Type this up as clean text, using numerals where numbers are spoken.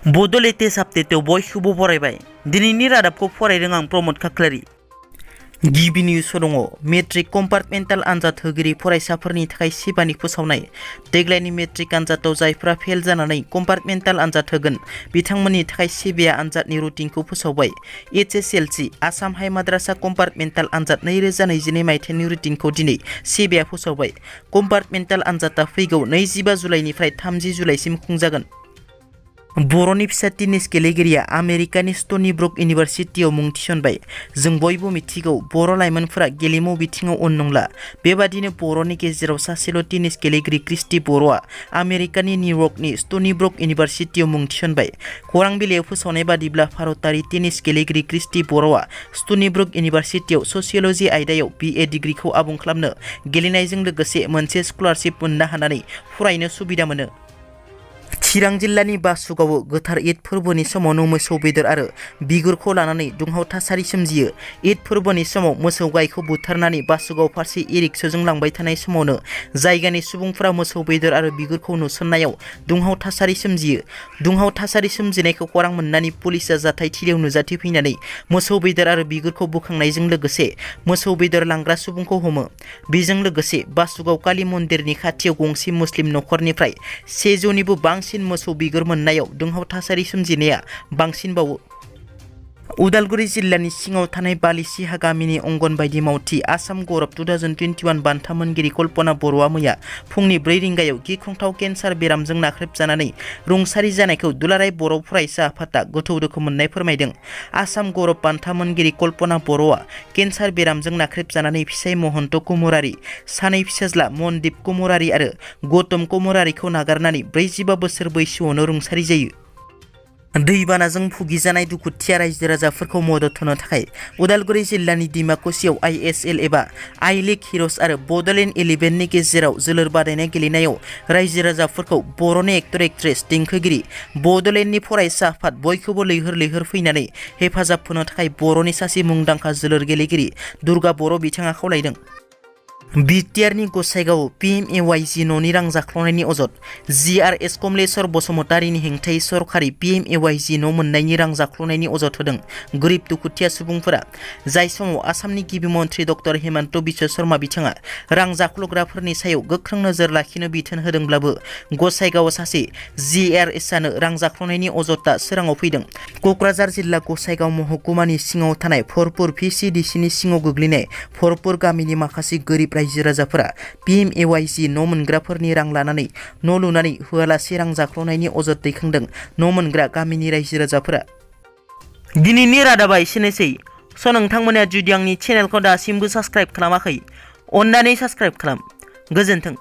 बड' लेटेस्ट आपडेटआव बयखौबो बरायबाय। दिनैनि रादाबखौ फरायदों आं प्रमद खाख्लारि। गिबि निउसआव दङ मेट्रिक कम्पार्टमेन्टेल आनजाद होगिरि फरायसाफोरनि थाखाय सेबानि फोसावनाय। देग्लायनि मेट्रिक आनजादाव जायफ्रा फेल जानानै कम्पार्टमेन्टेल आनजाद होगोन बिथांमोननि थाखाय सेबाया आनजादनि रुटिनखौ फोसावबाय। HSLC आसाम हाइ माद्रासा कम्पार्टमेन्टेल आनजाद 2022 मायथाइनि रुटिनखौ दिनै सेबाया फोसावबाय। कम्पार्टमेन्टेल आनजादा फैगौ 25 जुलाइनिफ्राय 30 जुलाइसिम खुंजागोन। बर'नि फिसा टेनिस गेलेगिरिया आमेरिकानि स्ट'नि ब्रुक इउनिभार्सिटियाव मुं थिसनबाय। जों बयबो मिथिगौ बर' लाइमोनफोरा गेलेमु बिथिङाव उन नंला। बेबादिनो बर'नि गेजेराव सासेल' टेनिस गेलेगिरि क्रिस्टि बर'आ आमेरिकानि निउयर्कनि स्ट'नि ब्रुक इउनिभार्सिटियाव मुं थिसनबाय। खौरां बिलाइयाव फोसावनाय बादिब्ला भारतारि टेनिस गेलेगिरि क्रिस्टि बर'आ स्ट'नि ब्रुक इउनिभार्सिटियाव ससिय'ल'जि आयदायाव BA डिग्रीखौ आबुं खालामनो गेलेनायजों लोगोसे मोनसे स्कलारशिप मोननो हानानै फरायनो सुबिदा मोनो। चिरां जिल्लानि बासुगावआव गोथार ईद फोरबोनि समावनो मोसौ बेदर आरो बिगुरखौ लानानै दुंहाव थासारि सोमजियो। ईद फोरबोनि समाव मोसौ गायखौ बुथारनानै बासुगाव फारसे इ-रिक्साजों लांबाय थानाय समावनो जायगानि सुबुंफोरा मोसौ बेदर आरो बिगुरखौ नुसननायाव दुंहाव थासारि सोमजियो। दुंहाव थासारि सोमजिनायखौ खौरां मोननानै पुलिसआ जाथायथिलियाव नुजाथिफैनानै मोसौ बेदर आरो बिगुरखौ बोखांनायजों लोगोसे मोसौ बेदर लांग्रा सुबुंखौ हमो। बेजों लोगोसे बासुगाव काली मन्दिरनि खाथियाव गंसे मुस्लिम नखरनिफ्राय 100निबो बांसिन मोसौ बिगुर मोननायाव दुंहाव थासारि सोमजिनाया बांसिनबावो। उदालगुरि जिल्लानि सिङाव थानाय बालिसिहा गामिनि अंगनबादि मावथि आसाम गौरब 2021 बान्था मोनगिरि कल्पना बर'आ मैया फुंनि 4 रिंगायाव गिख्रंथाव केन्सार बेरामजों नाख्रेबजानानै रुंसारि जानायखौ दुलाराय बर' फरायसा आफादआ गोथौ दुखु मोननाय फोरमायदों। आसाम गौरब बान्था मोनगिरि कल्पना बर'आ केन्सार बेरामजों नाख्रेबजानानै फिसाइ महन्त कमुरारि, सानै फिसाज्ला मनदीप कमुरारि आरो गौतम कमुरारिखौ नागारनानै 45 बोसोर बैसोआवनो रुंसारि जायो। दैबानाजों भुगिजानाय दुखुथिया रायजो राजाफोरखौ मदद होनो थाखाय उदालगुरि जिल्लानि डिमाकुसियाव ISL एबा आइ लीग हिर'ज आरो बड'लेण्ड 11नि गेजेराव जोलुर बादायनाय गेलेनायाव रायजो राजाफोरखौ बर'नि एक्टर एक्ट्रेस, देंखोगिरि, बड'लेण्डनि फरायसा आफाद बयखौबो लैहोर लैहोर फैनानै हेफाजाब होनो थाखाय बर'नि सासे मुंदांखा जोलुर गेलेगिरि दुर्गा बर' बिथाङा खावलायदों। बिटिआरनि गसाइगाव PMAYG न'नि रां जाख्ल'नायनि अजद। GRS कमलेश्वर बसुमतारीनि हेंथायै सरखारि PMAYG न' मोननायनि रां जाख्ल'नायनि अजद होदों गोरिब दुखुथिया सुबुंफोरा। जाय समाव आसामनि गिबि मन्थ्रि डक्टर हेमन्त बिश्व शर्मा बिथाङा रां जाख्ल'ग्राफोरनि सायाव गोख्रों नोजोर लाखिनो बिथोन होदोंब्लाबो गसाइगाव सासे GRSआनो रां जाख्ल'नायनि अजदआ सोराङाव फैदों। क'क्राझार जिल्ला गसाइगाव महकुमानि सिङाव थानाय भरपुर VCDCनि सिङाव गोग्लैनाय भरपुर गामिनि माखासे गोरिब रायजो राजाफोरा PMAYG न' मोनग्राफोरनि रां लानानै न' लुनानै होआलासे रां जाख्ल'नायनि अजद दैखांदों न' मोनग्रा गामिनि रायजो राजाफोरा। दिनैनि रादाबा एसेनोसै। नोंथांमोना जुदि आंनि चेनेलखौ दासिमबो साबस्क्राइब खालामाखै अन्नानै साबस्क्राइब खालाम। गोजोन्थों।